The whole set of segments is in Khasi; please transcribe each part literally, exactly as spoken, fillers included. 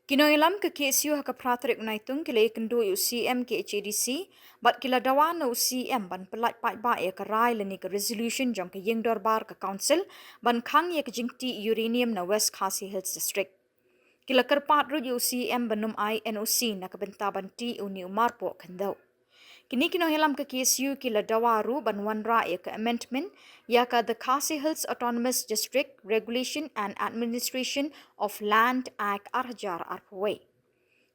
Ki nongïalam ka K S U ha ka phra tarik u Naitung ki la ïakynduh ïa u C M K H A D C bad ki la dawa na u C M ban pyllait paidbah ïa ka rai lane ka resolution jong ka ïing dorbar ka council ban khang ïa ka jingtih uranium na West Khasi Hills District. Ki la kyrpad ruh ïa u C M ban ym ai N O C na ka bynta ban tih une u marpoh khyndew. Kine ki nongïalam ka K S U ki la dawa ruh ban wanrah ïa ka amendment ïa ka The Khasi Hills Autonomous District Regulation and Administration of Land Act ar hajar arphew wei.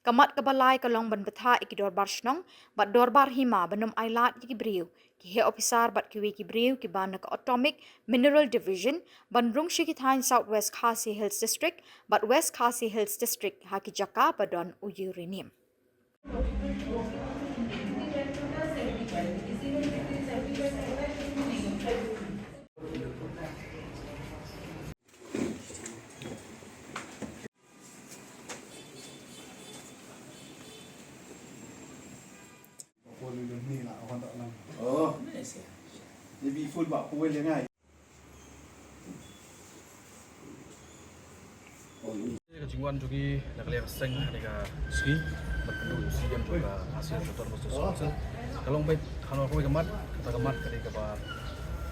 Ka mat kaba lai ka long ban bthah ïa ki dorbar shnong bad dorbar hima ban ym ailad ïa ki briew, ki heh ophisar bad kiwei ki briew kiba na ka Atomic Mineral Division ban rung sha ki thaiñ South West Khasi Hills District bad West Khasi Hills District ha ki jaka ba don u uranium. Oh, maybe full ba poi le ngai. Ka jingwan jong ngi na ka liang ka seng ha kane ka sngi ban pynduh ïa u C M jong ka Khasi Hills Autonomous District Council ka long beit hano kawei ka mat, kata ka mat ka dei kaba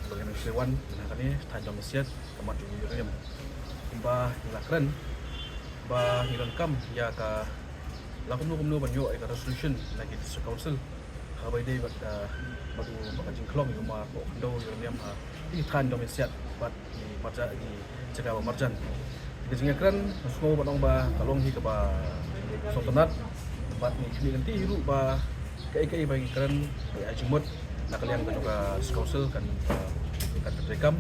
ba ngi nang shu wan na kane thaiñ Dong Masiat, ka mat jong u uranium. Kumba ngi la kren ba ngi donkam ïa ka la kumno kumno ban ïoh ïa ka resolution na ki District Council ha kaba ïadei bad ka, bad u, bad ka jingkhlong ïa u marpoh khyndew uranium ha ki thaiñ Dong Masiat bad ki marjan, ki jaka ba marjan. Ka jingïakren nga sngew ban ong ba ka long hi kaba sngewtynnat bad ngi khmih lynti ruh ba kaei kaei ba ngi kren, ba ngi ai jingmut na ka liang ka jong ka District Council kan, kan pyntreikam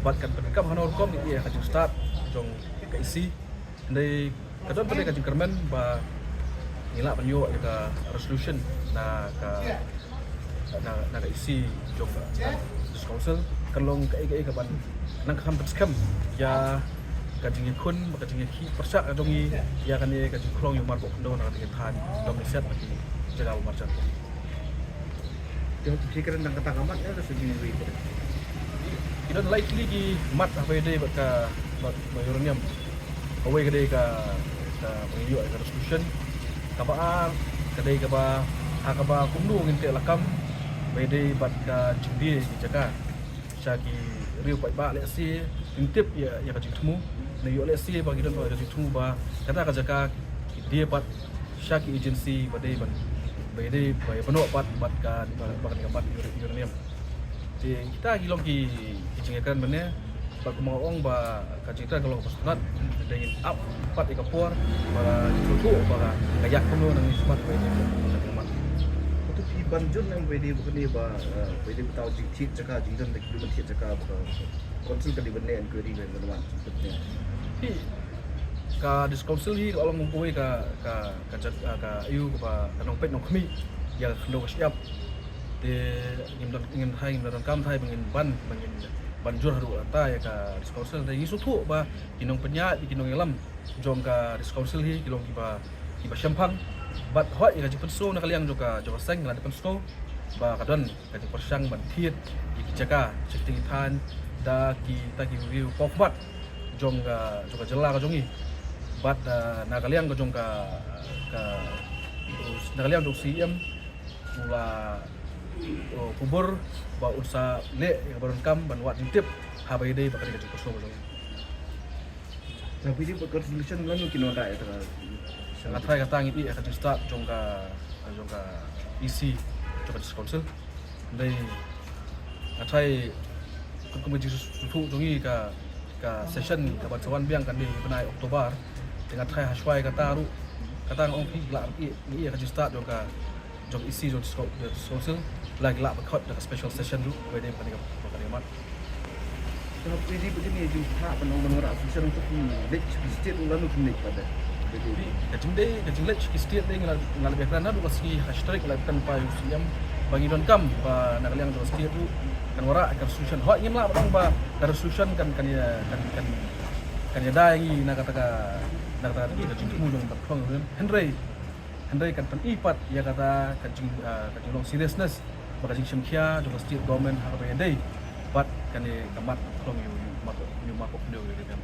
bad kan pyntreikam hano rukom ïa ka jingstad jong ka E C. Hynrei ka don pat ka jingkyrmen ba ngi lah ban ïoh ïa ka resolution na ka, na, na ka E C jong ka District Council, kan long kaei kaei kaban nang kham pynskhem ïa ka jingïakhun bad ka jingïakhih pyrshah ka jong ngi ïa kane ka jingkhlong ïa u marpoh khyndew na ka thaiñ Dong Masiat bad ki jaka ba marjan. Ki hok ki kren tang kata ka mat ne ka shu jingïarap. Ki don lai tylli ki mat ha kaba ïadei bad ka, bad, bad uranium. Kawei ka dei ka, kaba ngi ïoh ka resolution. Kaba ar ka dei kaba, ha kaba kumno ngin teh lakam ba ïadei bad ka jingdie ki jaka sha ki riew paidbah lehse kin tip ïa, ïa ka jingthmu. Ne ïoh lehse ba ki don ka jingthmu ba kata ka jaka ki die pat sha ki agency ba dei ban, ba dei ba ïa pynnoh pat bad ka, ba, ba ka, ka mat ur-, uranium. Te kita ki long ki, ki jingïakren mynne. Bad kumba nga ong ba ka jingïakren ka long kaba sngewtynnat, te ngin ap pat ïa ka por ba ngin sngewthuh ba ka ïaid kumno, nang ngin smat ba ïa ka mat. Hato phi ban jur ne em ba ïa ka, ba ïa ka, ba ïa ka jingthied jaka, jingdon da ki ban thied jaka ba ka council ka dei ban leh inquiry, ban wan. Phi, ka District Council hi ka long kawei ka, ka, ka jaka, ka, ka, ïa kaba ka nongpeit nongkhmih ïa ka khyndew ka shyiap. Te ngim don, ngim thait, ngim don kam thait ba ngin ban, ba ngin ban jur haduh katta ïa ka District Council. Te ngi sngewthuh ba ki nongpynïaid, ki nongïalam jong ka District Council hi ki long kiba, kiba shemphang. Bad hooid ïa ka jingpynsngew na ka liang jong ka, jong ka seng la dep pynsngew ba ka don ka jingpyrshang ban thied ïa ki jaka, shakti ki thaiñ da kita ki riew paw khmat jong ka, jong ka jylla ka jong ngi. Bad, ah, na ka liang ka jong ka, ka, na ka liang jong C M u la, u kubur ba un sa leh ïa ka ba donkam ban wad jingtip ha ba ïadei bad ka jingpyrshang jong ngi. Te phi dei bad ka resolution lano ki nongda ïa ka. Nga tharai kata ngi ïa ka jingstad jong ka, jong ka E C jong ka District Council. Dei nga tharai kum ka jingsngewthuh jong ngi ka, ka session kaba sa wan biang kan dei bnai October. Te nga tharai ha shwa kata ruh, kata nga ong phi la ïa, ïa ka jingstad jong ka jong E C jong District Council la ki lah ba khot da ka special session ruh ba dei ba ka dei ka mat. Te haba phi dei ba kine jingpynlong ban ong ban wanrah resolution ruh phi leit sha ki state ruh lano phi leit pat de? Ka jingdei, ka jingleit sha ki state dei nga la, nga la ïakren naduh ka sngi ha sha tarik, la ïakren bad u C M ba ngi donkam ba na ka liang jong ka state ruh kan wanrah ka resolution. Hooid ngim lah ban ong ba ka resolution kan, kan ïa, kan, kan, kan ïada ïa ngi na kata ka, na kata ka jingthmu jong ka pynlong, hynrei hynrei kan pyni pat ïa kata ka jing, ah, ka jinglong seriousness bad ka jingshim khia jong ka state government ha kaba ïadei bad kane ka mat pynlong ïa u, ïa u marpoh, ïa u marpoh khyndew ïa u uranium.